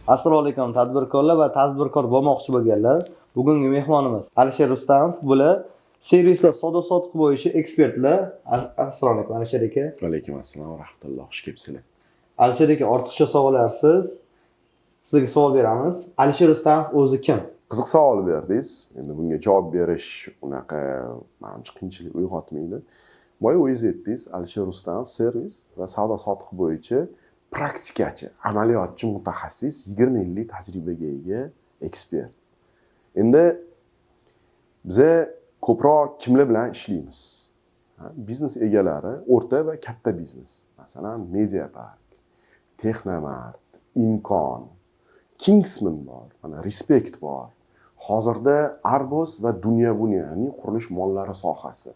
Assalomu alaykum, tadbirkorlar va tadbirkor bo'lmoqchi bo'lganlar. Bugungi mehmonimiz Alisher Rustamov. Bular servislar, savdo sotiq bo'yicha ekspertlar. Assalomu alaykum, Alisher aka. Alaykum assalom va rahmatulloh. Xush kelibsizlar. Alisher aka, ortiqcha savollarsiz sizga savol beramiz. Alisher Rustamov o'zi kim? Qiziq savol berdingiz. Endi bunga javob berish unaqa, manimcha, qiyinchilik uyg'otmaydi. Boya o'zingiz aytdingiz, Alisher Rustamov servis va savdo sotiq bo'yicha praktikachi, amaliyotchi mutaxassis, 20 yillik tajribaga ega ekspert. Endi biza ko'proq kimlar bilan ishlaymiz? Ha, biznes egalari, o'rta va katta biznes. Masalan, Mediapark, Texnomart, Imkon, Kingsman bor, mana Respect bor. Hozirda Arbos va Dunya Bunya, ya'ni qurilish mollari sohasi.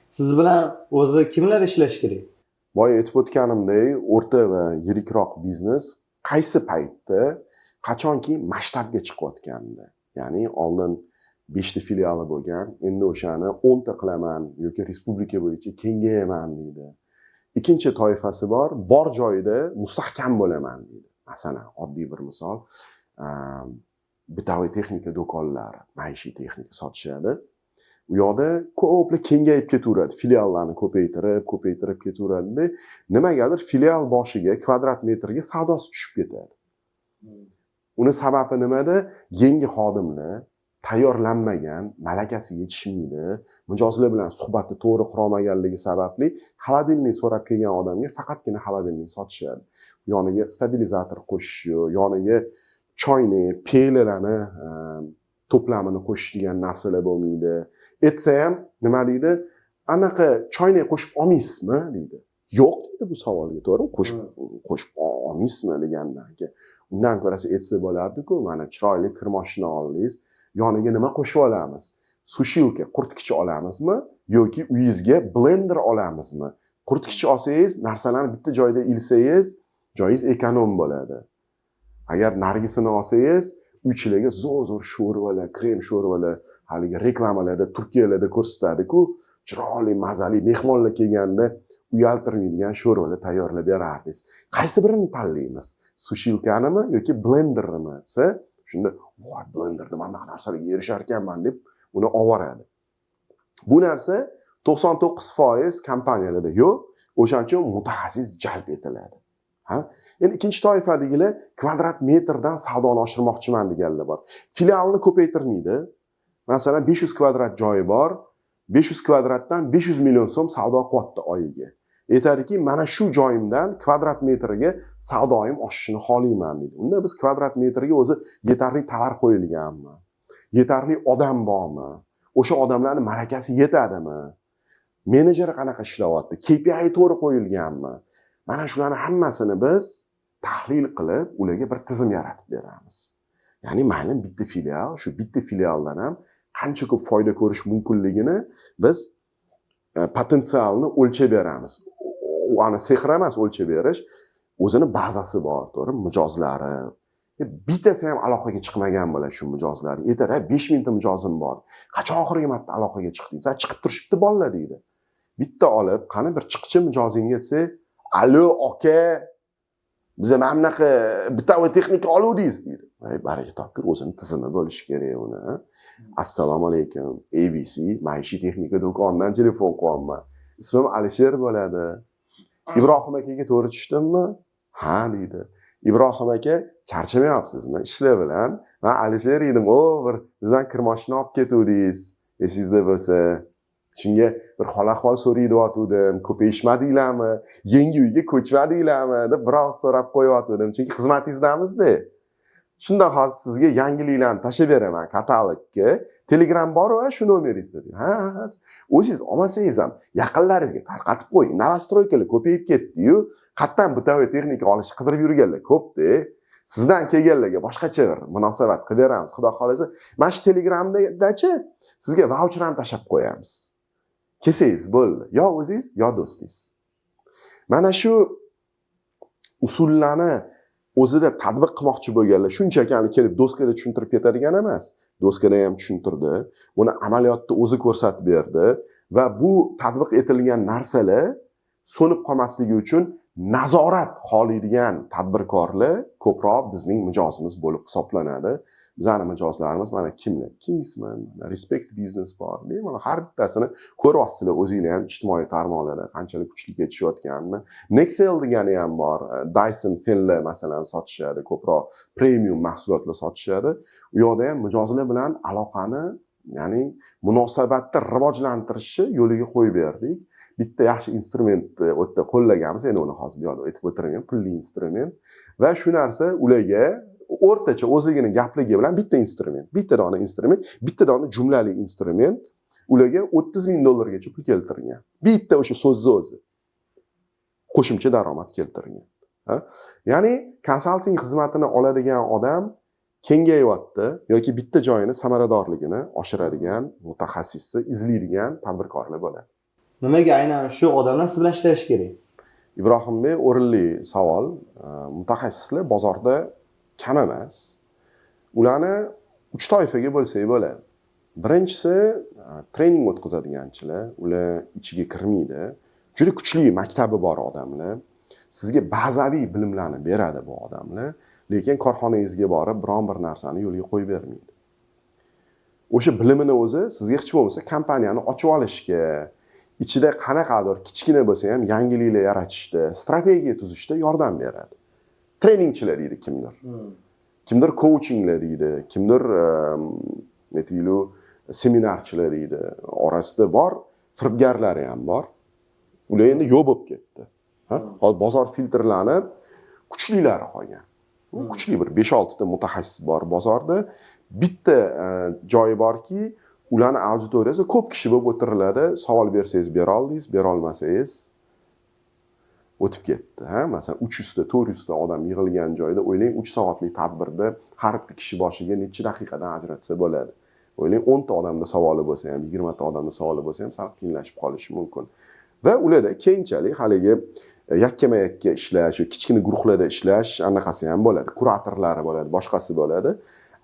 Siz bilan o'zi kimlar ishlash kerak? Boya aytib o'tganimdek, o'rta va yirikroq biznes qaysi paytda, qachonki masshtabga chiqayotganda, ya'ni oldin beshta filiali bo'lgan, endi o'shani 10 ta qilaman yoki respublika bo'yicha kengayaman deydi. Ikkinchi toifasi bor, bor joyida mustahkam bo'laman deydi. Masalan, oddiy bir misol, бытовой texnika do'konlari, maishiy texnika sotishadi. U yoqda ko'plar kengayib ketaveradi, filiallarni ko'paytirib, ko'paytirib ketaveradida, nimagadir filial boshiga, kvadrat metrga savdosi tushib ketadi. Uni sababi nimada? Yangi xodimlar tayyorlanmagan, malakasi yetishmaydi, mijozlar bilan suhbatni to'g'ri qurolmaganligi sababli холодильник so'rab kelgan odamga faqatgina холодильник sotishadi. Yoniga stabilizator qo'shish yo'q, yoniga choynak, piyolalarni to'plamini qo'shish degan narsalar bo'lmaydi. Aytsa ham nima deydi? "Anaqa choynak qo'shib olmaysizmi?" deydi. "Yo'q", deydi bu savolga, to'g'rimi? Qo'shib olmaysizmi degandan keyin, undan ko'rasi aytsa bo'lardiku: "Mana, chiroyli kir moshina oldingiz, yoniga nima qo'shib olamiz? Сушилка, quritgich olamizmi yoki uyingizga blender olamizmi? Quritgich olsangiz, narsalarni bitta joyda ilsangiz, joyingiz эконом bo'ladi. Agar narigisini olsangiz, uychilarga zo'r zo'r sho'rvalar, krem sho'rvalar, haligi reklamalarda, Turkiyalarda ko'rsatadiku, chiroyli, mazali, mehmonlar kelganda uyaltirmaydigan sho'rvalar tayyorlab berardingiz. Qaysi birini tanlaymiz, сушилка nimi yoki blendernimi?" desa, shunda "Voy, blenderda mana bunaqa narsalarga erishar ekanman", deb uni olib yuboradi. Bu narsa 99% kompaniyalarda yo'q. O'shaning uchun mutaxassis jalb etiladi. Ha, endi ikkinchi toifadagilar, kvadrat metrdan savdoni oshirmoqchiman deganlar bor. Filialni ko'paytirmaydi. Masalan, 500 kvadrat joyi bor, 500 kvadratdan 500 million so'm savdo qilyapti oyiga. Aytadiki, "Mana shu joyimdan kvadrat metriga savdoyim oshishini xohlayman", deydi. Unda biz kvadrat metrga o'zi yetarli tovar qo'yilganmi, yetarli odam bormi, o'sha odamlarni malakasi yetadimi, menejeri qanaqa ishlayapti, KPI to'g'ri qo'yilganmi, mana shularni hammasini biz tahlil qilib, ularga bir tizim yaratib beramiz. Ya'ni mayli, bitta filial, shu bitta filialdan ham qancha ko'p foyda ko'rish mumkinligini biz potensialni o'lchab beramiz. U ani sehr emas o'lchab berish, o'zini bazasi bor, to'g'ri, mijozlari. Bittasi ham aloqaga chiqmagan bo'ladi shu mijozlar. Aytadi: "5000 ta mijozim bor". "Qachon oxirgi marta aloqaga chiqdingiz?" "Chiqib turishibdi bolalar", deydi. Bitta olib, "Qani, bir chiqchi mijozingga", desak, "Alo, aka, biza mana bunaqa бытовой texnika oluvdingiz", deydi. Voy, baraka topgur, o'zini tizimi bo'lishi kerak uni. "Assalomu alaykum, ABC maishiy texnika do'konidan telefon qilyapman, ismim Alisher bo'ladi. Ibrohim akaga to'g'ri tushdimmi?" "Ha", deydi. "Ibrohim aka, charchamayapsizmi ishlar bilan? Man Alisher edim, o bir bizdan kir moshina olib ketuvdingiz, esingizda bo'lsa. Shunga bir hol ahvol so'rayotgandim, ko'payishmadinglarmi, yangi uyga ko'chmadinglarmi, deb biroz so'rab qo'yayotgandim, chunki xizmatingizdamizda. Shunda hozir sizga yangiliklarni tashlab beraman katalogga. Telegram boru shu nomeringizda?" Deydi. Ha, o'zingiz olmasangiz ham, yaqinlaringizga tarqatib qo'ying. Новостройка lar ko'payib ketdiyu, qayerdan бытовой texnika olishni qidirib yurganlar ko'pda. Sizdan kelganlarga boshqacha bir munosabat qilib beramiz, xudo xohlasa. Mana shu Telegramdachi sizga vaucher ham tashlab qo'yamiz, kelsangiz bo'ldi, yo o'zingiz, yo do'stingiz." Mana shu usullarni o'zida tadbiq qilmoqchi bo'lganlar shunchaki kelib doskada tushuntirib ketadigan emas. Doskada ham tushuntirdi, buni amaliyotda o'zi ko'rsatib berdi va bu tadbiq etilgan narsalar so'nib qolmasligi uchun Nazorat xohlaydigan tadbirkorlar ko'proq bizning mijozimiz bo'lib hisoblanadi. Bizani mijozlarimiz mana kimlar? Kingsman, Respect Business bor. Bemalol har bittasini ko'ryapsizlar o'zinglar ham ijtimoiy tarmoqlarda qanchalik kuchli ketishayotganini. Nexel degani ham bor. Dyson fenlar masalan sotishadi, ko'proq premium mahsulotlar sotishadi. U yoqda ham mijozlar bilan aloqani, ya'ni munosabatni rivojlantirishni yo'liga qo'yib berdik. Bitta yaxshi instrumentni u yerda qo'llaganmiz, endi uni hozir bu yoqda aytib o'tirmayman, pulli instrument va shu narsa ularga o'rtacha o'zligini gapligi bilan bitta instrument, bitta dona instrument, bitta dona jumlali instrument ularga $30,000gacha pul keltirgan. Bitta o'sha so'zni o'zi qo'shimcha daromad keltirgan. Ya'ni konsalting xizmatini oladigan odam kengayyapti yoki bitta joyini samaradorligini oshiradigan mutaxassisni izlaydigan tadbirkorlar bo'ladi. Nimaga aynan shu odamlar siz bilan ishlashi kerak? Ibrohimbek, o'rinli savol. Mutaxassislar bozorda kam emas. Ularni 3 toifaga bo'lsak bo'ladi. Birinchisi trening o'tkazadiganchilar, ular ichiga kirmaydi. Juda kuchli maktabi bor odamlar. Sizga bazaviy bilimlarni beradi bu odamlar, lekin korxonangizga borib biron bir narsani yo'lga qo'yib bermaydi. O'sha bilimini o'zi sizga hech bo'lmasa kompaniyani ochib olishga, ichida qanaqadir kichkina bo'lsa ham yangiliklar yaratishda, strategiya tuzishda yordam beradi. Treningchilar deydi kimdir. Kimdir coachinglar deydi, kimdir aytaylik seminarchilar deydi. Orasida bor, firibgarlari ham bor. Ular endi yo'q bo'lib ketdi. Hozir bozor filtrlanib, kuchlilari qolgan. Kuchli bir 5-6 ta mutaxassis bor bozorda. Bitta joyi borki, ularni auditoriyasi ko'p kishi bo'lib o'tiriladi. Savol bersangiz bera oldingiz, bera olmasangiz o'tib ketdi. Ha? Masalan, 300 ta, 400 ta odam yig'ilgan joyda o'ylang, 3 soatlik tadbirda har bitta kishi boshiga necha daqiqadan ajratsa bo'ladi. O'ylang, 10 ta odamda savoli bo'lsa ham, 20 ta odamda savoli bo'lsa ham sal qiyinlashib qolishi mumkin. Va ularda keyinchalik haligi yakkama-yakka ishlash, kichkina guruhlarda ishlash anaqasi ham bo'ladi. Kuratorlari bo'ladi, boshqasi bo'ladi.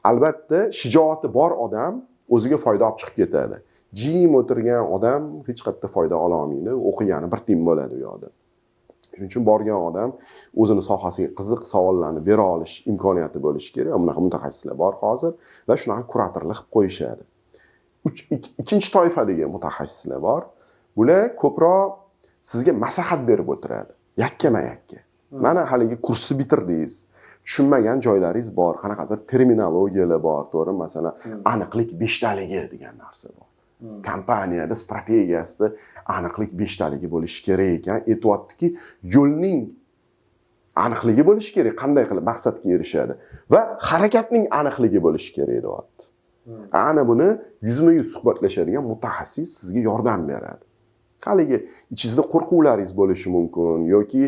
Albatta, shijoati bor odam o'ziga foyda olib chiqib ketadi. Jim o'tirgan odam hech qayerda foyda ola olmaydi, o'qigani bir tiyin bo'ladi u yoqda. Shuning uchun borgan odam o'zini sohasiga qiziq savollarni bera olish imkoniyati bo'lishi kerak. Bunaqa mutaxassislar bor hozir va shunaqa kuratorlar qilib qo'yishadi. Ikkinchi toifadagi mutaxassislar bor. Bular ko'proq sizga maslahat berib o'tiradi. Yakkama-yakka. Mana haligi kursni bitirdingiz, tushunmagan joylaringiz bor, qanaqadir terminologiyalar bor, to'g'rimi? Masalan, aniqlik 5taligi degan narsa bor. Kompaniyada strategiyasida aniqlik 5taligi bo'lishi kerak ekan. Aytyaptiki, yo'lning aniqligi bo'lishi kerak, qanday qilib maqsadga erishadi va harakatning aniqligi bo'lishi kerak deyapti. Ana buni 100% suhbatlashadigan mutaxassis sizga yordam beradi. Haligi ichingizda qo'rquvlaringiz bo'lishi mumkin yoki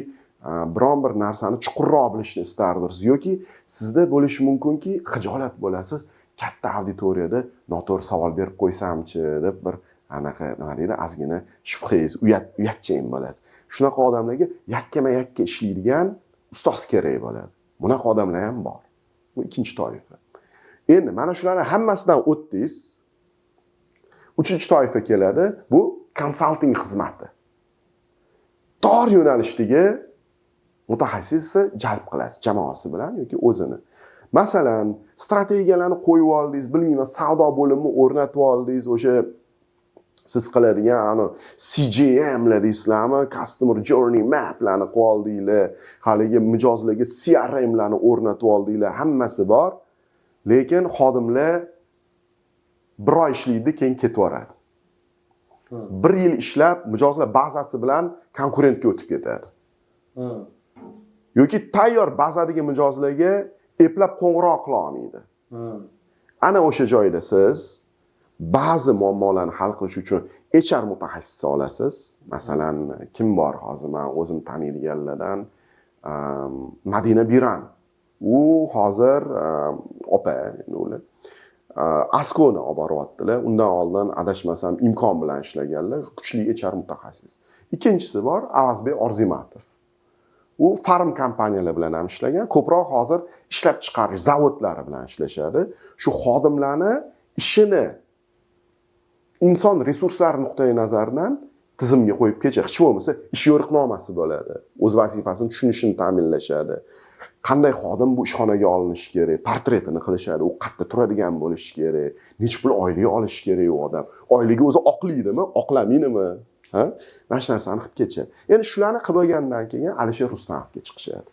biron bir narsani chuqurroq bilishni istardirsiz yoki sizda bo'lishi mumkinki xijolat bo'lasiz, katta auditoriyada noto'g'ri savol berib qo'ysamchi deb bir anaqa nima deydi, ozgina shubhangiz, uyatchan bo'lasiz. Shunaqa odamlarga yakkama-yakka ishlaydigan ustoz kerak bo'ladi. Bunaqa odamlar ham bor. Bu ikkinchi toifa. Endi mana shularning hammasidan o'tdingiz. Uchinchi toifa keladi, bu konsalting xizmati. Tor yo'nalishdagi mutaxassisni jalb qilasiz jamoasi bilan yoki o'zini. Masalan, strategiyalarni qo'yib oldingiz, bilmayman, savdo bo'limini o'rnatib oldingiz, o'sha siz qiladigan ani CJMlar deysizlarmi, Customer Journey Maplarni qilib oldinglar, haligi mijozlarga CRMlarni o'rnatib oldinglar, hammasi bor. Lekin xodimlar bir oy ishlaydi, keyin ketib yuboradi. Bir yil ishlab, mijozlar bazasi bilan konkurentga o'tib ketadi. Yoki tayyor bazadagi mijozlarga eplab qo'ng'iroq qila olmaydi. Ana o'sha joyda siz ba'zi muammolarni hal qilish uchun HR mutaxassisi olasiz. Masalan, kim bor hozir men o'zim taniydiganlardan, Madina Biran. U hozir opa, endi ular Askoni olib boryaptilar. Undan oldin adashmasam imkon bilan ishlaganlar, kuchli HR mutaxassis. Ikkinchisi bor, Avazbek Orzimatov. U farm kompaniyalar bilan ham ishlagan, ko'proq hozir ishlab chiqarish zavodlari bilan ishlashadi. Shu xodimlarni ishini inson resurslari nuqtai nazaridan Tizimga qo'yib kecha, hech bo'lmasa ish yo'riqnomasi bo'ladi. O'z vazifasini tushunishini ta'minlashadi. Qanday xodim bu ishxonaga olinishi kerak, portretini qilishadi, u qayerda turadigan bo'lishi kerak, necha pul oylik olishi kerak u odam, oyligi o'zi oqlaydimi, oqlamaydimi, ha? Mana shu narsani qilib ketishadi. Endi shularni qilib bo'lgandan keyin Alisher Rustamovga chiqishadi.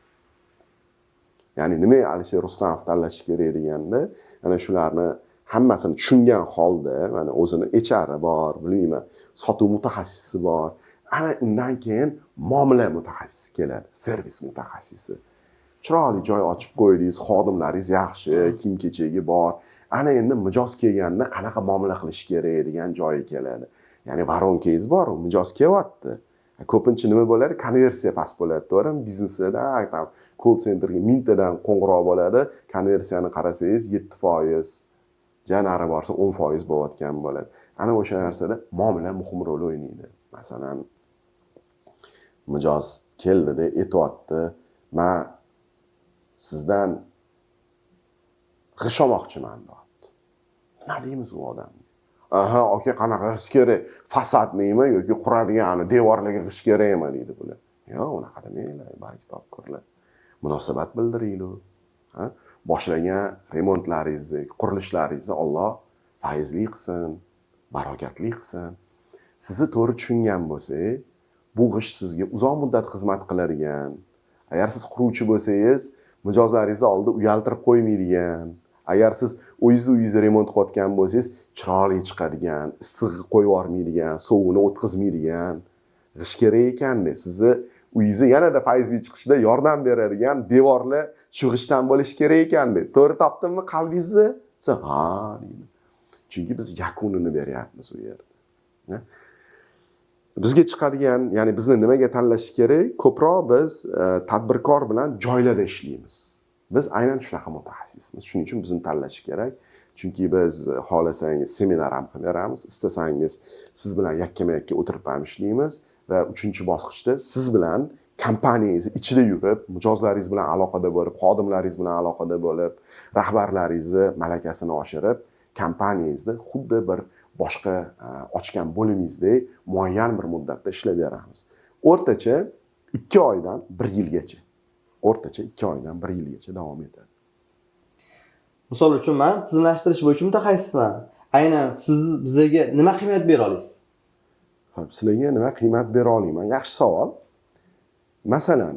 Ya'ni nimaga Alisher Rustamov tanlashi kerak deganda, ana shularni hammasini tushungan holda, mana o'zini HRi bor, bilmayman, sotuv mutaxassisi bor. Ana undan keyin muomala mutaxassisi keladi, servis mutaxassisi. Chiroyli joy ochib qo'ydingiz, xodimlaringiz yaxshi, kiyim-kechagi bor. Ana endi mijoz kelganda qanaqa muomala qilish kerak degan joyi keladi. Ya'ni воронка ngiz bor, mijoz kelyapti. Ko'pincha nima bo'ladi? Konversiya past bo'ladi, to'g'rimi? Biznesda tam call centerga 1000 tadan qo'ng'iroq bo'ladi. Konversiyani qarasangiz 7%, ja nari borsa 10% bo'layotgan bo'ladi. Ana o'sha narsada muomala muhim rol o'ynaydi. Masalan, mijoz keldida aytyapti, man sizdan g'isht olmoqchiman deyapti. Nima deymiz u odamga? Aha, aka, qanaqa g'isht kerak? Fasadniymi yoki quradigan devorlarga g'isht kerakmi deydi bular. Yo'q, unaqa demanglar, baraka topkurlar. Munosabat bildiringlar. Ha? Boshlagan remontlaringizni, qurilishlaringizni Alloh fayzli qilsin, barokatli qilsin. Sizni to'g'ri tushungan bo'lsak, bu g'isht sizga uzoq muddat xizmat qiladigan, agar siz quruvchi bo'lsangiz, mijozlaringizni oldida uyaltirib qo'ymaydigan, agar siz o'zingizni uyingizni remont qilayotgan bo'lsangiz, chiroyli chiqadigan, issig'i qo'yib yubormaydigan, sovug'ini o'tkazmaydigan g'isht kerak ekanda, sizni uyingizni yanada fayzli chiqishida yordam beradigan devorlar shu g'ishtdan bo'lishi kerak ekanda. To'g'ri topdimmi qalbingizni? Desa, ha deydi. Chunki biz yakunini beryapmiz u yerda. Bizga chiqadigan, ya'ni bizni nimaga tanlash kerak? Ko'proq biz tadbirkor bilan joylarda ishlaymiz. Biz aynan shunaqa mutaxassismiz. Shuning uchun bizni tanlash kerak. Chunki biz xohlasangiz seminar ham qilib beramiz, istasangiz siz bilan yakkama-yakka o'tirib ham ishlaymiz va 3-bosqichda siz bilan kompaniyangiz ichida yurib, mijozlaringiz bilan aloqada bo'lib, xodimlaringiz bilan aloqada bo'lib, rahbarlaringizni malakasini oshirib, kompaniyangizni xuddi bir boshqa ochgan bo'limingizdek muayyan bir muddatda ishlab beramiz. O'rtacha 2 oydan 1 yilgacha. O'rtacha 2 oydan 1 yilgacha davom etadi. Misol uchun, men tizimlashtirish bo'yicha mutaxassisman. Aynan siz bizga nima qiymat bera olasiz? Xo'p, sizlarga nima qiymat bera olaman? Yaxshi savol. Masalan,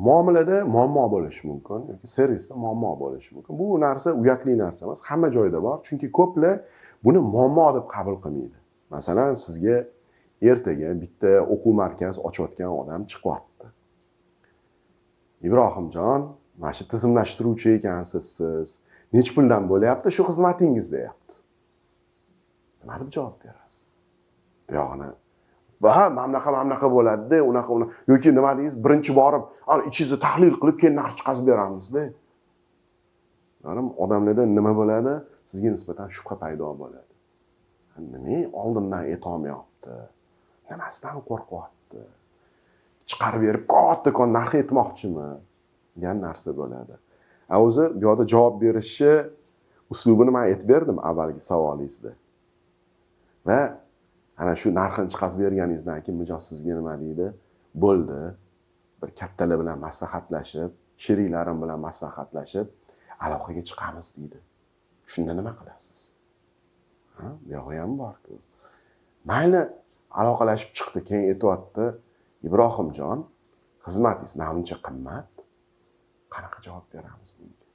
muomalada muammo bo'lishi mumkin yoki servisda muammo bo'lishi mumkin. Bu narsa uyatli narsa emas, hamma joyda bor. Chunki ko'plar buni muammo deb qabul qilmaydi. Masalan, sizga ertaga bitta o'quv markaz ochayotgan odam chiqyapti. Ibrohimjon, mana shu tizimlashtiruvchi ekansiz siz. Necha puldan bo'lyapti shu xizmatingiz deyapti. Nima deb javob berasiz? Bu yog'ini ha, mana bunaqa, mana bunaqa bo'ladi-da, unaqa, unaqa yoki nima deysiz, birinchi borib, ana ichingizni tahlil qilib, keyin narx chiqazib beramiz-da. Ma'lum odamlarda nima bo'ladi? Sizga nisbatan shubha paydo bo'ladi. Nima oldindan aytolmayapti? Nimasidan qo'rqyapti? Chiqarib berib kattakon narx aytmoqchimi? Degan narsa bo'ladi. A o'zi bu yoqda javob berishi uslubini men aytib berdim avvalgi savolingizda. Va ana shu narxini chiqazib berganingizdan keyin mijoz sizga nima deydi? Bo'ldi. Bir kattalar bilan maslahatlashib, sheriklarim bilan maslahatlashib, aloqaga chiqamiz deydi. Shunda nima qilasiz? Ha, bu yog'i ham bor-ku. Mayli, aloqalashib chiqdi, keyin aytyapti, Ibrohimjon, xizmatingiz namuncha qimmat. Qanaqa javob beramiz bunga?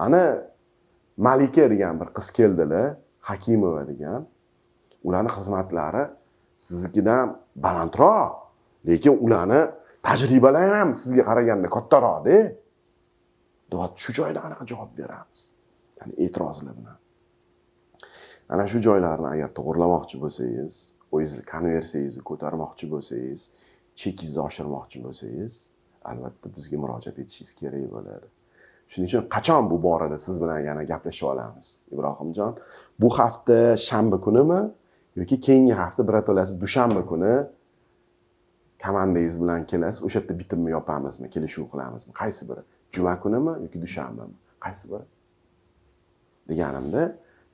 Ana Malika degan bir qiz keldilar, Hakimova degan. Ularni xizmatlari siznikidan balandroq, lekin ularni tajribalari ham sizga qaraganda kattaroq-da. Deyapti, shu joyda qanaqa javob beramiz? Ya'ni e'tirozlar bilan. Ana shu joylarni agar to'g'irlamoqchi bo'lsangiz, o'zingizni konversiyangizni ko'tarmoqchi bo'lsangiz, chekingizni oshirmoqchi bo'lsangiz, albatta bizga murojaat etishingiz kerak bo'ladi. Shuning uchun qachon bu borada siz bilan yana gaplashib olamiz, Ibrohimjon? Bu hafta shanba kunimi yoki keyingi hafta birato'lasi dushanba kuni komandangiz bilan kelasiz, o'sha yerda bitimni yopamizmi, kelishuv qilamizmi? Qaysi biri? Juma kunimi yoki dushanbami? Qaysi biri? Deganimda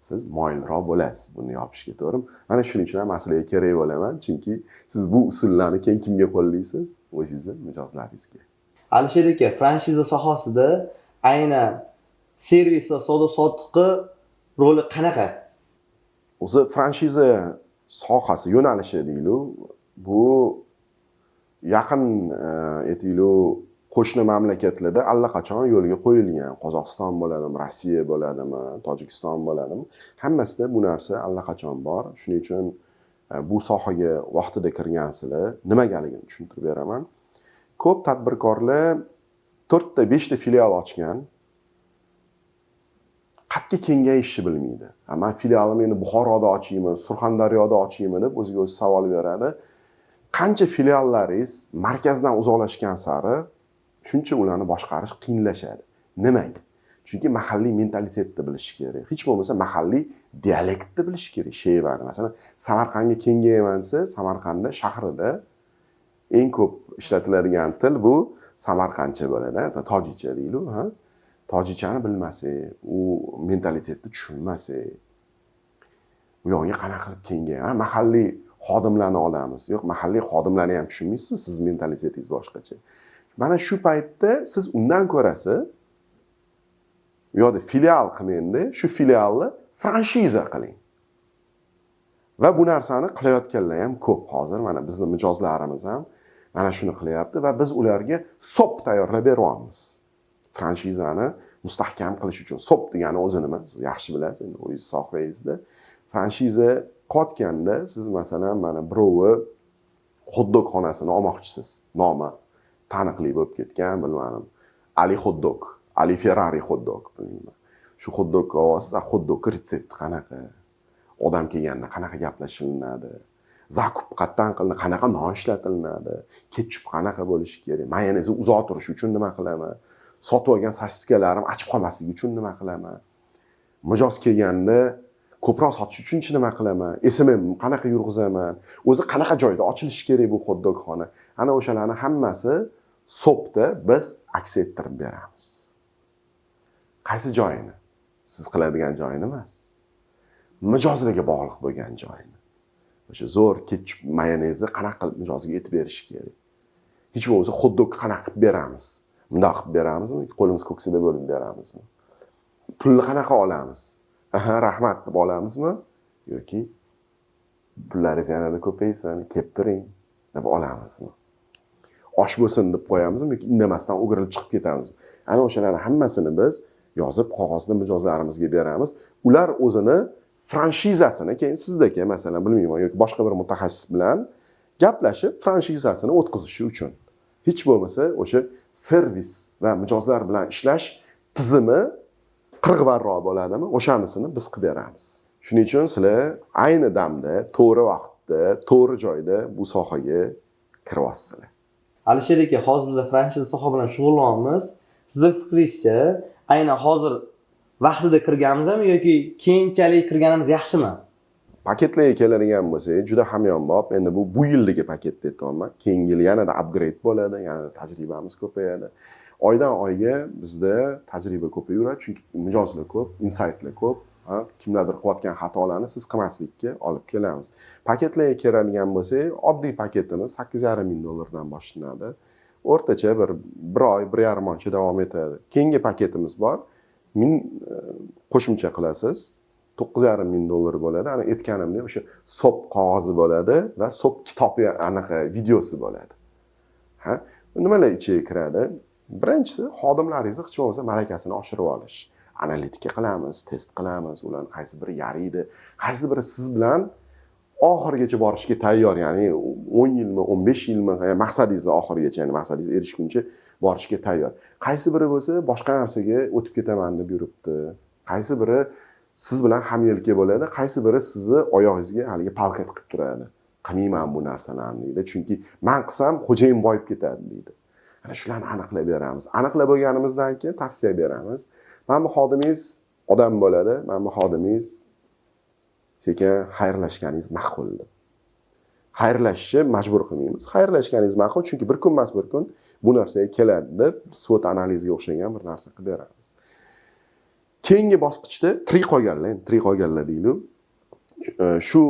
Siz moyilroq bo'lasiz buni yopishga, to'g'rimi? Mana shuning uchun ham man sizlarga kerak bo'laman, chunki siz bu usullarni keyin kimga qo'llaysiz? O'zingizni mijozlaringizga. Alisher aka, franshiza sohasida aynan servis va savdo sotiqi roli qanaqa? O'zi franshiza sohasi, yo'nalishi deylik, bu yaqin aytaylik, qo'shni mamlakatlarda allaqachon yo'lga qo'yilgan. Qozog'iston bo'ladimi, Rossiya bo'ladimi, Tojikiston bo'ladimi, hammasida bu narsa allaqachon bor. Shuning uchun bu sohaga vaqtida kirgansizlar. Nimagaligini tushuntirib beraman. Ko'p tadbirkorlar to'rtta, beshta filial ochgan, qayerga kengayishni bilmaydi. Man filialimni endi Buxoroda ochaymi, Surxondaryoda ochaymi, deb o'ziga o'zi savol beradi. Qancha filiallaringiz markazdan uzoqlashgan sari, shuncha ularni boshqarish qiyinlashadi. Nimaga? Chunki mahalliy mentalitetni bilish kerak, hech bo'lmasa mahalliy dialektni bilish kerak, shevani. Masalan, Samarqandga kengayaman desa, Samarqandda, shahrida eng ko'p ishlatiladigan til bu samarqandcha bo'ladi, tojikcha deylik. Ha, tojikchani bilmasak, u mentalitetni tushunmasak, u yog'iga qanaqa qilib kengayadi? Mahalliy xodimlarni olamiz. Yo'q, mahalliy xodimlarni ham tushunmaysiz, sizni mentalitetingiz boshqacha. Mana shu paytda siz undan ko'rasi u yoqda filial qilmangda, shu filialni franshiza qiling. Va bu narsani qilayotganlar ham ko'p hozir. Mana bizni mijozlarimiz ham mana shuni qilyapti va biz ularga СОП tayyorlab beryapmiz franshizani mustahkam qilish uchun. СОП degani o'zi nima, siz yaxshi bilasiz endi o'zingiz sohangizda. Franshiza qilayotganda siz, masalan, mana birovi xot-dog xonasini olmoqchisiz, nomi taniqli bo'lib ketgan, bilmadim, Ali xot-dog, Ali Ferrari xot-dog, bilmayman, shu xot-dogga olyapsiz. A xot-dogni retsepti qanaqa, odam kelganda qanaqa gaplashilinadi, закуп qayerdan qilinadi, qanaqa non ishlatilinadi, ketchup qanaqa bo'lishi kerak, mayonezi uzoq turishi uchun nima qilaman, sotib olgan sosiskalarim achib qolmasligi uchun nima qilaman, mijoz kelganda ko'proq sotish uchunchi nima qilaman, SMM qanaqa yurg'izaman, o'zi qanaqa joyda ochilishi kerak bu xot-dog xona. Ana o'shalarni hammasi СОП da biz aks ettirib beramiz. Qaysi joyini? Siz qiladigan joyini emas, mijozlarga bog'liq bo'lgan joyini. O'sha zo'r ketchup, mayonezni qanaqa qilib mijozga yetib berish kerak, hech bo'lmasa xot-dogni qanaqa qilib beramiz, bundoq qilib beramizmi, qo'limiz ko'ksida bo'lib beramizmi, pulni qanaqa olamiz, aha, rahmat deb olamizmi yoki pullaringiz yanada ko'paysin, kelib turing deb olamizmi, osh bo'lsin deb qo'yamizmi yoki indamasdan o'girilib chiqib ketamizmi. Ana o'shalarni hammasini biz yozib, qog'ozda mijozlarimizga beramiz. Ular o'zini franshizasini keyin sizdagi, masalan, bilmayman, yoki boshqa bir mutaxassis bilan gaplashib, franshizasini o'tkazishi uchun hech bo'lmasa o'sha servis va mijozlar bilan ishlash tizimi qirg'varroq bo'ladimi, o'shanisini biz qilib beramiz. Shuning uchun sizlar ayni damda, to'g'ri vaqtda, to'g'ri joyda bu sohaga kiryapsizlar. Alisher aka, hozir biz franshiza soha bilan shug'ullanyapmiz. Sizni fikringizcha, aynan hozir vaqtida kirganmizmi yoki keyinchalik kirganimiz yaxshimi? Paketlarga keladigan bo'lsak, juda hamyonbop. Endi bu yildagi paketni aytyapman, keyingi yil yanada upgrade bo'ladi, yanada tajribamiz ko'payadi. Oydan oyga bizda tajriba ko'payaveradi, chunki mijozlar ko'p, insaytlar ko'p. Ha, kimlardir qilayotgan xatolarni siz qilmaslikka olib kelamiz. Paketlarga keladigan bo'lsak, oddiy paketimiz 8,5 ming dollardan boshlanadi, o'rtacha bir oy, 1,5 oycha davom etadi. Keyingi paketimiz bor, ming qo'shimcha qilasiz, 9,5 ming dollar bo'ladi. Ana aytganimdek, o'sha СОП qog'ozi bo'ladi va СОП kitobi, anaqa videosi bo'ladi. Ha, nimalar ichiga kiradi? Birinchisi, xodimlaringizni hech bo'lmasa malakasini oshirib olish. Analitika qilamiz, test qilamiz, ularni qaysi biri yaraydi, qaysi biri siz bilan oxirigacha borishga tayyor, ya'ni 10 yilmi, 15 yilmi, maqsadingizni oxirigacha, ya'ni maqsadingizga erishguncha borishga tayyor, qaysi biri bo'lsa boshqa narsaga o'tib ketaman deb yuribdi, qaysi biri siz bilan hamyelka bo'ladi, qaysi biri sizni oyog'ingizga haligi палка tiqib turadi, qilmayman bu narsalarni deydi, chunki man qilsam, xo'jayin boyib ketadi deydi. Ana shularni aniqlab beramiz. Aniqlab bo'lganimizdan keyin tavsiya beramiz: mana bu xodimingiz odam bo'ladi, mana bu xodimingiz sekin xayrlashganingiz ma'qul deb. Xayrlashishni majbur qilmaymiz, xayrlashganingiz ma'qul, chunki bir kun emas, bir kun bu narsaga keladi deb, SWOT analiziga o'xshagan bir narsa qilib beramiz. Keyingi bosqichda tirik qolganlar, endi tirik qolganlar deylik, shu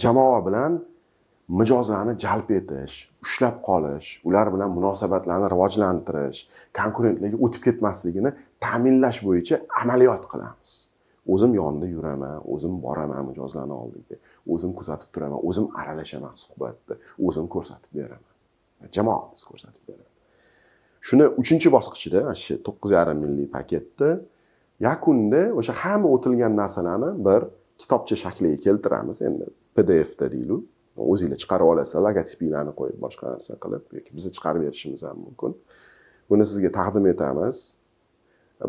jamoa bilan mijozlarni jalb etish, ushlab qolish, ular bilan munosabatlarni rivojlantirish, konkurentlarga o'tib ketmasligini ta'minlash bo'yicha amaliyot qilamiz. O'zim yonida yuraman, o'zim boraman mijozlarni oldiga, o'zim kuzatib turaman, o'zim aralashaman suhbatda, o'zim ko'rsatib beraman, jamoamiz ko'rsatib beradi. Shuni uchinchi bosqichida, mana shu 9,5 minglik paketda yakunda o'sha hamma o'tilgan narsalarni bir kitobcha shakliga keltiramiz. Endi PDFda deylik, o'zinglar chiqarib olasizlar, logotipinglarni qo'yib, boshqa narsa qilib, yoki biza chiqarib berishimiz ham mumkin. Buni sizga taqdim etamiz.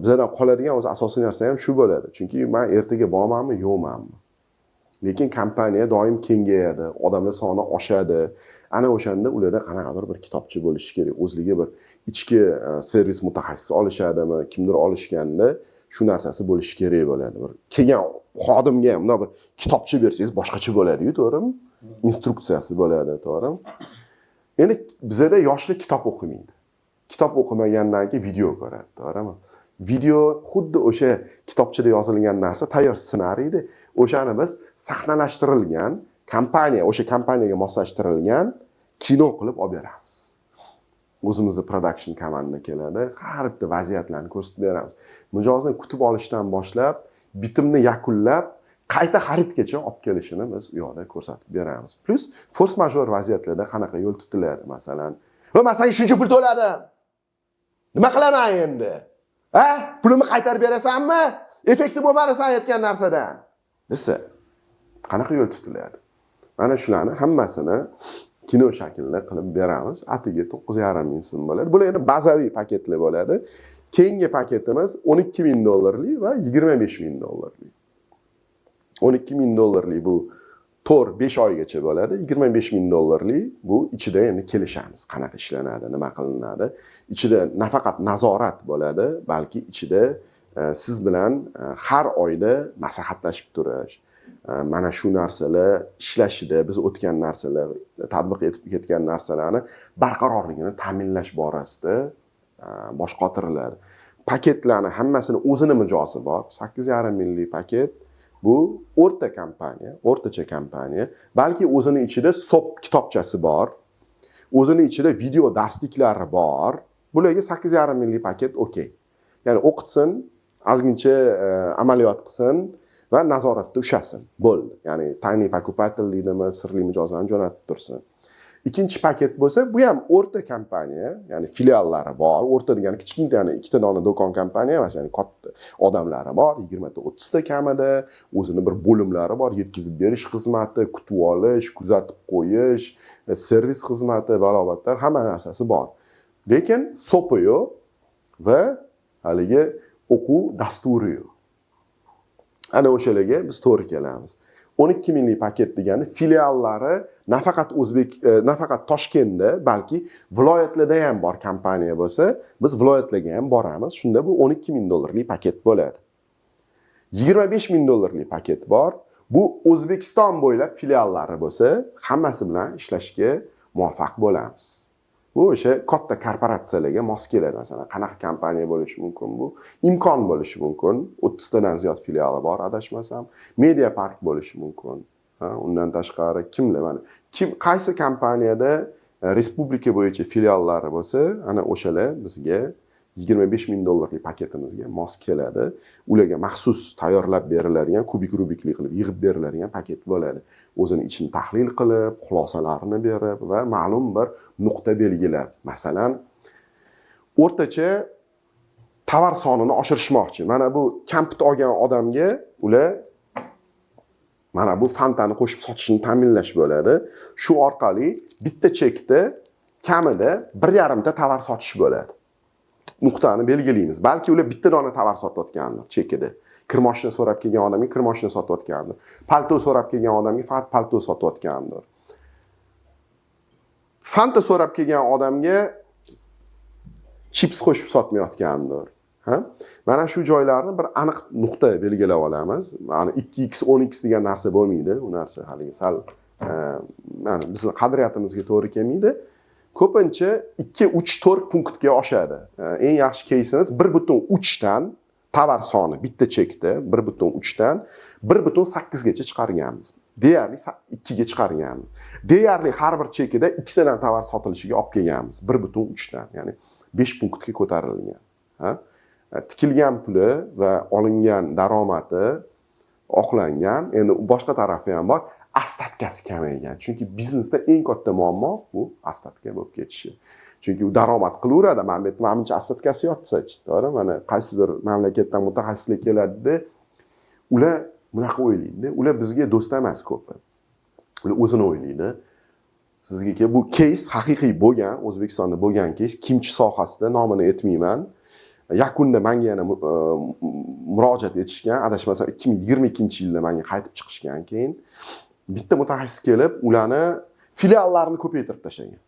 Bizadan qoladigan o'zi asosiy narsa ham shu bo'ladi, chunki man ertaga bormanmi, yo'qmanmi, lekin kompaniya doim kengayadi, odamlar soni oshadi. Ana o'shanda ularda qanaqadir bir kitobcha bo'lishi kerak, o'zligi bir ichki servis mutaxassisi olishadimi, kimdir olishganda shu narsasi bo'lishi kerak bo'ladi. Bir kelgan xodimga ham bundoq bir kitobcha bersangiz, boshqacha bo'ladiyu, to'g'rimi? Instruksiyasi bo'ladi, to'g'rimi? Endi bizada yoshlar kitob o'qimaydi. Kitob o'qimagandan keyin video ko'radi, to'g'rimi? Video xuddi o'sha kitobchada yozilgan narsa, tayyor ssenariyda. O'shani biz sahnalashtirilgan, kompaniya, o'sha kompaniyaga moslashtirilgan kino qilib olib beramiz. O'zimizni production komanda keladi, har bitta vaziyatlarni ko'rsatib beramiz. Mijozni kutib olishdan boshlab, bitimni yakunlab, qayta xaridgacha olib kelishini biz u yoqda ko'rsatib beramiz. Плюс форс-мажор vaziyatlarda qanaqa yo'l tutiladi. Masalan, "Va man senga shuncha pul to'ladim, nima qilaman endi, a, pulimni qaytarib berasanmi? Effekti bo'lmadi san aytgan narsadan", desa, qanaqa yo'l tutiladi? Mana shularni hammasini kino shaklida qilib beramiz. Atigi 9,5 ming so'm bo'ladi. Bular endi bazaviy paketlar bo'ladi. Keyingi paketimiz 12 ming dollarlik va 25 ming dollarlik. 12 ming dollarlik bu 4-5 oygacha bo'ladi. 25 ming dollarlik bu ichida endi kelishamiz, qanaqa ishlanadi, nima qilinadi. Ichida nafaqat nazorat bo'ladi, balki ichida siz bilan har oyda maslahatlashib turish, mana shu narsalar ishlashida, biz o'tgan narsalar, tatbiq etib ketgan narsalarni barqarorligini ta'minlash borasida bosh qotiriladi. Paketlarni hammasini o'zini mijozi bor. 8,5 minglik paket bu o'rta kompaniya, o'rtacha kompaniya, balki o'zini ichida SOP kitobchasi bor, o'zini ichida video darsliklari bor. Bularga 8,5 minglik paket okey, ya'ni o'qitsin, ozgincha amaliyot qilsin va nazoratda ushlasin, bo'ldi. Ya'ni тайный покупатель deydimi, sirli mijozlarni jo'natib tursin. Ikkinchi paket bo'lsa, bu ham o'rta kompaniya, ya'ni filiallari bor. O'rta degani kichkinta, ya'ni ikkita dona do'kon kompaniya emas, ya'ni katta, odamlari bor, 20 ta, 30 ta kamida, o'zini bir bo'limlari bor, yetkazib berish xizmati, kutib olish, kuzatib qo'yish, servis xizmati, balobatlar, hamma narsasi bor, lekin SOPi yo'q va haligi o'quv dasturi yo'q. Ana o'shalarga biz to'g'ri kelamiz. 12 minglik paket degani filiallari nafaqat o'zbek, nafaqat Toshkentda, balki viloyatlarda ham bor kompaniya bo'lsa, biz viloyatlarga ham boramiz. Shunda bu 12 ming dollarlik paket bo'ladi. 25 ming dollarlik paket bor. Bu O'zbekiston bo'ylab filiallari bo'lsa, hammasi bilan ishlashga muvaffaq bo'lamiz. Bu o'sha katta korporatsiyalarga mos keladi. Masalan, qanaqa kompaniya bo'lishi mumkin? Bu Imkon bo'lishi mumkin, 30 tadan ziyod filiali bor, adashmasam. Media Park bo'lishi mumkin. Ha, undan tashqari kimlar, mana kim, qaysi kompaniyada respublika bo'yicha filiallari bo'lsa, ana o'shalar bizga 25 ming dollarlik paketimizga mos keladi. Ularga maxsus tayyorlab beriladigan, kubik rubikli qilib yig'ib beriladigan paket bo'ladi, o'zini ichini tahlil qilib, xulosalarini berib va ma'lum bir nuqta belgilab. Masalan, o'rtacha tovar sonini oshirishmoqchi. Mana bu kampit olgan odamga ular mana bu Fantani qo'shib sotishini ta'minlash bo'ladi. Shu orqali bitta chekda kamida 1,5 ta tovar sotish bo'ladi. Nuqtani belgilaymiz. Balki ular bitta dona tovar sotayotgandir chekida. Kir moshina so'rab kelgan odamga kir moshina sotayotgandir, palto so'rab kelgan odamga faqat palto sotayotgandir, Fanta so'rab kelgan odamga chips qo'shib sotmayotgandir. Ha, mana shu joylarni bir aniq nuqta belgilab olamiz. Mana 2x, 10x degan narsa bo'lmaydi. U narsa haligi sal mana bizni qadriyatimizga to'g'ri kelmaydi. Ko'pincha 2, 3, 4 punktga oshadi. Eng yaxshi keysimiz 1,3 dan Tovar soni bitta chekda 1,3 dan 1,8 gacha chiqarganmiz, deyarli 2 ga chiqarganmiz. Deyarli har bir chekida ikkitadan tovar sotilishiga olib kelganmiz 1,3 dan, ya'ni 5 punktga ko'tarilgan. Ha? Tikilgan puli va olingan daromadi oqlangan. Endi boshqa tarafi ham bor, остатка si kamaygan, chunki biznesda eng katta muammo bu остатка bo'lib ketishi. Chunki u daromad qilaveradi, mana bu yerda mana buncha остатка si yotsachi, to'g'ri? Mana qaysidir mamlakatdan mutaxassislar keladida, ular bunaqa o'ylaydida, ular bizga do'st emas ko'pi, ular o'zini o'ylaydi. Sizga kelib, bu keys haqiqiy bo'lgan, O'zbekistonda bo'lgan keys, kimchi sohasida, nomini aytmayman. Yakunda manga yana murojaat etishgan, adashmasam, 2022-yilda manga qaytib chiqishgan. Keyin bitta mutaxassis kelib, ularni filiallarini ko'paytirib tashlagan.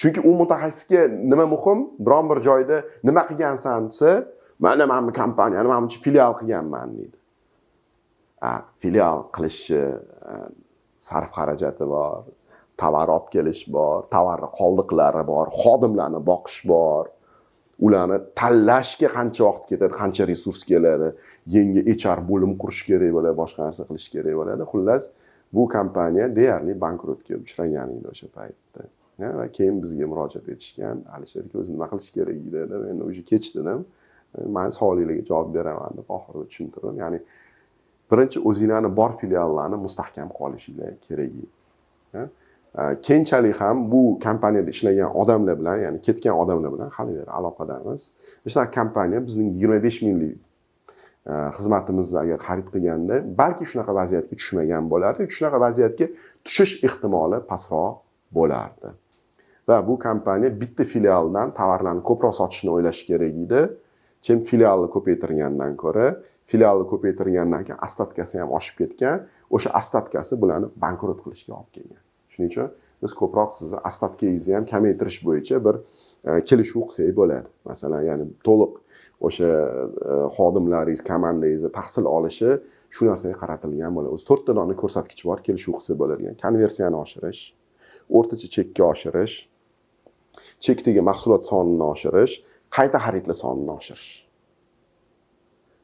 Chunki u mutaxassisga nima muhim? Biron bir joyda nima qilgansan desa, mana bu kompaniyani mana buncha filial qilganman deydi. A, filial qilishi sarf xarajati bor, tovar olib kelish bor, tovarni qoldiqlari bor, xodimlarni boqish bor, ularni tanlashga qancha vaqt ketadi, qancha resurs keladi, yangi HR bo'lim qurish kerak bo'ladi, boshqa narsa qilish kerak bo'ladi. Xullas, bu kompaniya deyarli bankrotga uchragan edi o'sha paytda. Va keyin bizga murojaat etishgan: "Alisher aka, o'zi nima qilish kerak edi?" deb. Endi уже kech dedim, man savolinglarga javob beraman deb oxirida tushuntirdim. Ya'ni birinchi o'zinglarni bor filiallarni mustahkam qilib olishinglar kerak edi. Keyinchalik ham bu kompaniyada ishlagan odamlar bilan, ya'ni ketgan odamlar bilan hali beri aloqadamiz. Shunaqa kompaniya bizning 25 minglik xizmatimizni agar xarid qilganda, balki shunaqa vaziyatga tushmagan bo'lardi, shunaqa vaziyatga tushish ehtimoli pastroq bo'lardi. Va bu kompaniya bitta filialdan tovarlarni ko'proq sotishni o'ylashi kerak edi, чем filialni ko'paytirgandan ko'ra. Filialni ko'paytirgandan keyin остатка si ham oshib ketgan, o'sha остатка si bularni bankrot qilishga olib kelgan. Shuning uchun biz ko'proq sizni остатка ngizni ham kamaytirish bo'yicha bir kelishuv qilsak bo'ladi, masalan. Ya'ni to'liq o'sha xodimlaringiz, komandangizni tahsil olishi shu narsaga qaratilgan bo'ladi. O'zi to'rtta dona ko'rsatkich bor kelishuv qilsa bo'ladigan: konversiyani oshirish, o'rtacha chekka oshirish, chekdagi mahsulot sonini oshirish, qayta xaridlar sonini oshirish.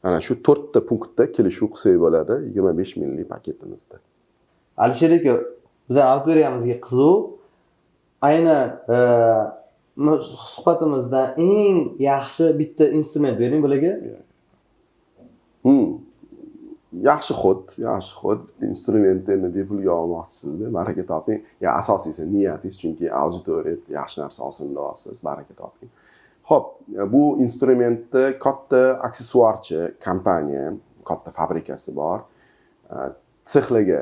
Ana shu to'rtta punktda kelishuv qilsak bo'ladi 25 minglik paketimizda. Alisher aka, bizani auditoriyamizga qiziq, aynan suhbatimizdan eng yaxshi bitta instrument bering bularga. Yaxshi ход, yaxshi ход. Instrumentni endi bepulga olmoqchisizda, baraka toping. Ya, asosiysi niyatingiz, chunki auditoriya yaxshi narsa olsin deyapsiz, baraka toping. Ho'p, bu instrumentni katta aksessuarchi kompaniya, katta fabrikasi bor, sexlarga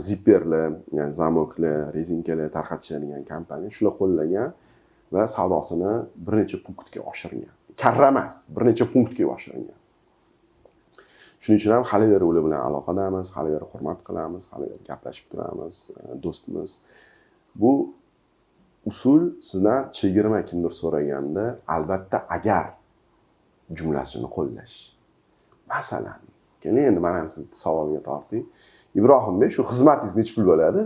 zipperlar, ya'ni zamoklar, rezinkalar tarqatishadigan kompaniya, shular qo'llagan va savdosini bir necha punktga oshirgan. Karra emas, bir necha punktga oshirgan. Shuning uchun ham hali beri ular bilan aloqadamiz, hali beri hurmat qilamiz, hali beri gaplashib turamiz, do'stimiz. Bu usul: sizdan chegirma kimdir so'raganda, "albatta agar" jumlasini qo'llash. Masalan, keling, endi mana ham sizni savolga torting: "Ibrohimbek, shu xizmatingiz nechi pul bo'ladi?"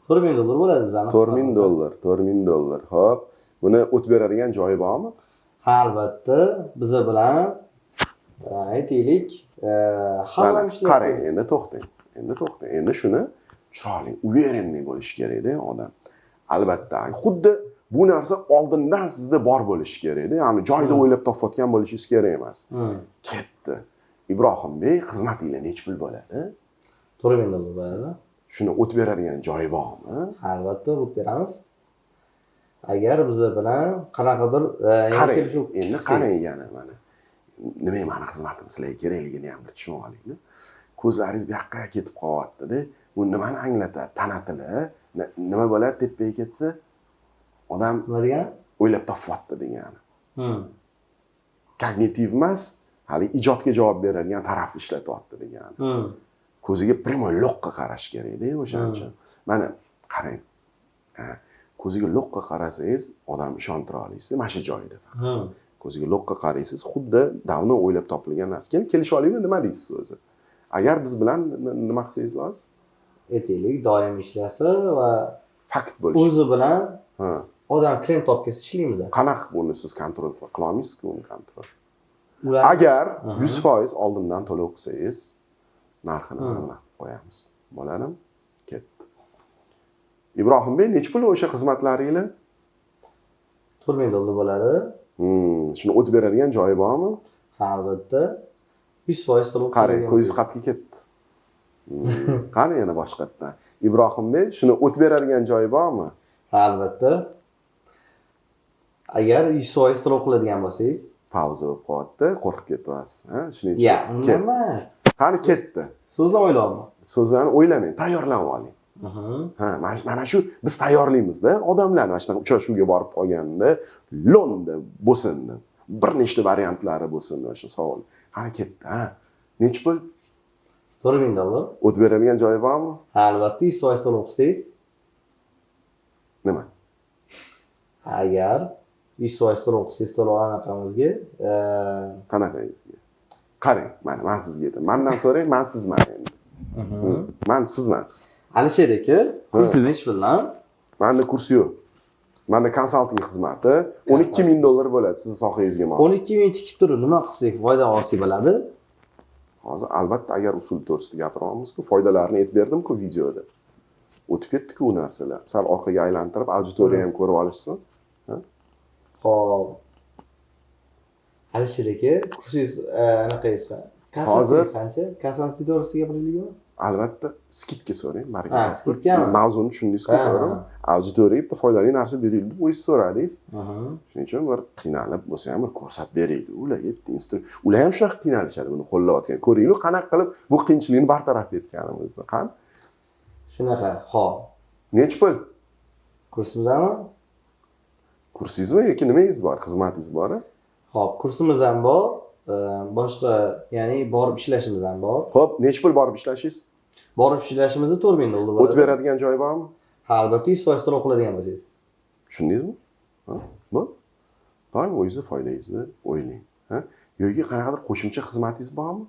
4000 dollar bo'ladi bizani 4000 xizmatimiz. dollar, 4000 dollar. Ho'p, buni o'tib beradigan joyi bormi? Ha, albatta, biza bilan aytaylik, Mana hamma ishlar. qarang, endi to'xtang, endi to'xtang. Endi shuni chiroyli, уверенный bo'lishi kerakda odam. Albatta, xuddi bu narsa oldindan sizda bor bo'lishi kerakda, ya'ni joyida o'ylab topayotgan bo'lishingiz kerak emas. Ketdi: "Ibrohimbek, xizmatinglar nechi pul bo'ladi?" 4000 dollar bo'ladi. "Shuni o'tib beradigan joyi bormi?" Albatta, o'tib beramiz, agar biza bilan qanaqadir Qarang, kelishuv endi qilsangiz. Qarang, yana mana nima, mani xizmatim sizlarga kerakligini ham bir tushunib olingda. Ko'zlaringiz bu yoqqa ketib qolyaptida. Bu nimani anglatadi? Tana tili. Nima bo'ladi tepaga ketsa odam? Nima degani? O'ylab topyapti degani. Kognitiv emas, hali ijodga javob beradigan tarafni ishlatyapti degani. Ko'ziga прямой loqqa qarash kerakda o'shaning uchun. Mana qarang. Ha, ko'ziga loqqa qarasangiz, odam ishontira olasiz mana shu joyida faqat. Ko'ziga loqqa qaraysiz, xuddi давно o'ylab topilgan narsa. Keyin kelishib olaymi, nima deysiz o'zi? Agar biz bilan nima qilsangiz lozim? Aytaylik, doim ishlasa va Fakt bo'lishi. o'zi bilan Ha. odam klient topib kelsa, ishlaymiz. Qanaqa buni siz контроль qila olmaysizku, uni контроль. Ular Agar 100% oldindan to'lov qilsangiz, narxini mana bunaqa qilib qo'yamiz. Bo'ladimi? Ketdi. Ibrohimbek, nechi pul o'sha xizmatlaringlar? $4000 bo'ladi. Shuni o'tib beradigan joyi bormi? Ha, albatta. 100% to'lov Qarang, qiladigan ko'zingiz bo'lsangiz. qatga ketdi. Qani yana boshqatdan. Ibrohimbek, shuni o'tib beradigan joyi bormi? Ha, albatta. Agar 100% to'lov qiladigan bo'lsangiz, Pauza bo'lib qolyapti, qo'rqib ketyapsiz, ha? Shuning uchun. Ya, undan Ketdi. emas. Qani ketdi. So'zlab o'ylayapman. So'zlarni o'ylamang, tayyorlanib oling. Ha, mana shu biz tayyorlaymizda odamlarni mana shunaqa uchrashuvga borib qolganda lo'nda bo'lsin deb. Bir nechta variantlari bo'lsin mana shu savol. Qani ketdi, ha? Nechi pul? $4000. O'tib beradigan joyi bormi? Ha, albatta 100% to'lov qilsangiz, Nima? Agar 100% to'lov qilsangiz to'lov anaqamizga, Qanaqangizga? Qarang, mana men sizga aytaman. Mandan so'rang, men sizman endi. Man sizman. Alisher aka, kursi nechi puldan? Menda kurs yo'q. Menda konsalting xizmati $12 000 bo'ladi sizni sohangizga mos. 12 000 tikib turib nima qilsak foyda olsak bo'ladi? Hozir albatta agar usul to'g'risida gapiryapmiz-ku, foydalarini aytib berdim-ku videoda. O'tib ketdi-ku u narsalar. Sal orqaga aylantirib, auditoriya ham ko'rib olishsin. Xo'p. Alisher aka, kursingiz, anaqangiz Hozir- konsaltingiz qancha? Konsalting to'g'risida gapiraylikmi? Albatta, скидка so'rang, Ha, скидка mi? Mavzuni tushundingiz-ku, Ha, to'g'rimi? ha. Auditoriyaga bitta foydali narsa beraylik deb o'zingiz so'radingiz. Shuning uchun bir qiynalib bo'lsa ham bir ko'rsatib beraylik. Ularga bitta ular ham shunaqa qiynalishadi buni qo'llayotgan. Ko'ringlar, qanaqa qilib bu qiyinchilikni bartaraf etganimizni. Qani? Shunaqa, xo'p. Nechi pul? Kursimizmi? Kursingizmi yoki nimangiz bor? Xizmatingiz bor? Xo'p, kursimiz ham bor, boshqa, ya'ni borib ishlashimiz ham bor. Xo'p, nechi pul borib ishlashingiz? Borib ishlashimizda $4000 bo'ladi. O'tib beradigan joyi bormi? Ha, albatta 100% to'lov qiladigan bo'lsangiz. Tushundingizmi? Ha? Bu doim o'zingizni foydangizni o'ylang. Ha? Yoki qanaqadir qo'shimcha xizmatingiz bormi?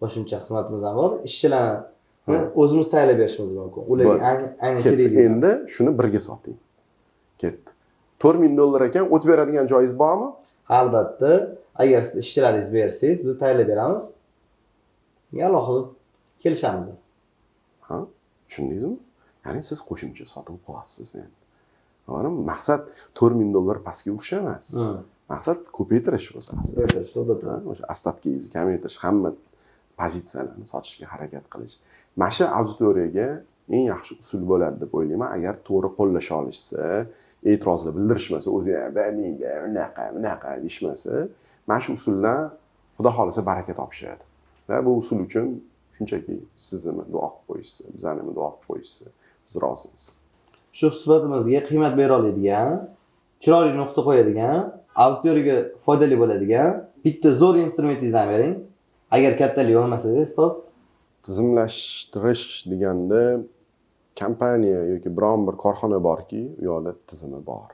Qo'shimcha xizmatimiz ham bor. Ishchilarni o'zimiz tayyorlab berishimiz mumkin. Ularga Bo'ldi. aynan Ketdi. kerakli. Endi shuni birga soting. Ketdi. $4000 ekan, o'tib beradigan joyingiz bormi? Ha, albatta, agar siz ishchilaringizni bersangiz, biz tayyorlab beramiz. Alohida kelishamiz. Ha? Tushundingizmi? Ya'ni siz qo'shimcha sotib qo'yasiz endi. To'g'rimi? Maqsad $4000 pastga urish emas. Maqsad ko'paytirish o'zi aslida. Ko'paytirish, albatta. Ha, o'sha остатка ngizni kamaytirish, hamma pozitsiyalarni sotishga harakat qilish. Mana shu auditoriyaga eng yaxshi usul bo'ladi deb o'ylayman, agar to'g'ri qo'llasha olishsa, e'tirozlar bildirishmasa, o'zi menga unaqa, bunaqa deyishmasa, mana shu usuldan Xudo xohlasa baraka topishadi. Va bu usul uchun shunchaki sizni duo qilib qo'yishsa, bizani duo qilib qo'yishsa, biz rozimiz. Shu suhbatimizga qiymat bera oladigan, chiroyli nuqta qo'yadigan, auditoriyaga foydali bo'ladigan bitta zo'r instrumentingizni bering. Agar kattalik bo'lmasa, ustoz. Tizimlashtirish deganda kompaniya yoki biron bir korxona borki, u yoqda tizimi bor.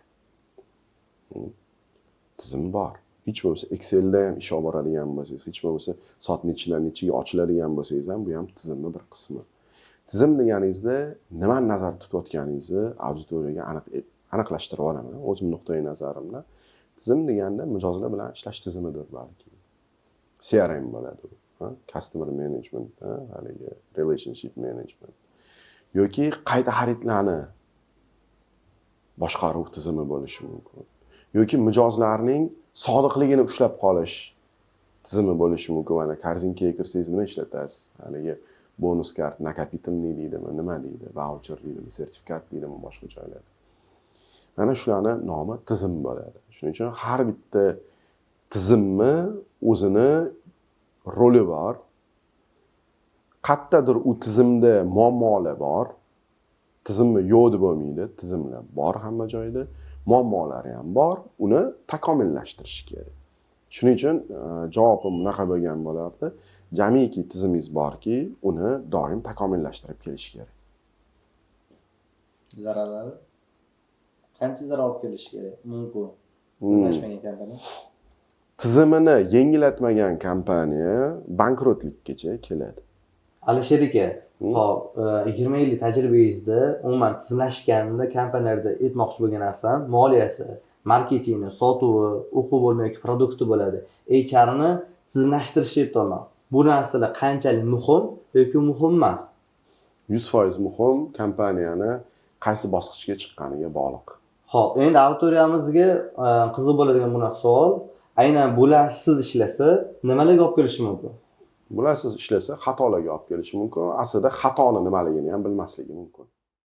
Tizimi bor. Hech bo'lmasa Excelda ham ish olib boradigan bo'lsangiz, hech bo'lmasa soat nechidan nechiga ochiladigan bo'lsangiz ham, bu ham tizimni bir qismi. Tizim deganingizda nimani nazarda tutayotganingizni auditoriyaga aniqlashtirib olaman o'zim nuqtai nazarimdan. Tizim deganda mijozlar bilan ishlash tizimidir balki. CRM bo'ladi u. Ha? Customer management, ha? Haligi relationship management yoki qayta xaridlarni boshqaruv tizimi bo'lishi mumkin. Yoki mijozlarning sodiqligini ushlab qolish tizimi bo'lishi mumkin. Mana Korzinkaga kirsangiz nima ishlatasiz? Haligi bonus kart, накопительный deydimi, nima deydi, vaucher deydimi, sertifikat deydimi boshqa joylarda. Mana shularni nomi tizim bo'ladi. Shuning uchun har bitta tizimni o'zini roli bor. Qayerdadir u tizimda muammolar bor. Tizimni yo'q deb bo'lmaydi, tizimlar bor hamma joyda, muammolari ham bor, uni takomillashtirish kerak. Shuning uchun javobim bunaqa bo'lgan bo'lardi. Jamiki tizimingiz borki, uni doim takomillashtirib kelish kerak. Zararlari qancha zarar olib kelishi kerak mumkin? Tizimlashmagan kompaniya. Tizimini yengillatmagan kompaniya bankrotlikkacha keladi. Alisher aka, hop, 20 yillik tajribangizda umuman tizimlashganda kompaniyalarda aytmoqchi bo'lgan narsam moliyasi Marketingni, sotuvi, o'quv bo'limi yoki продукт i bo'ladi. HRni tizimlashtirishni aytyapman. Bu narsalar qanchalik muhim yoki muhim emas? 100% muhim, kompaniyani qaysi bosqichga chiqqaniga bog'liq. Ho'p, endi auditoriyamizga qiziq bo'ladigan bunaqa savol: aynan bularsiz ishlasa, nimalarga olib kelishi mumkin? Bularsiz ishlasa, xatolarga olib kelishi mumkin. Aslida xatoni nimaligini ham bilmasligi mumkin.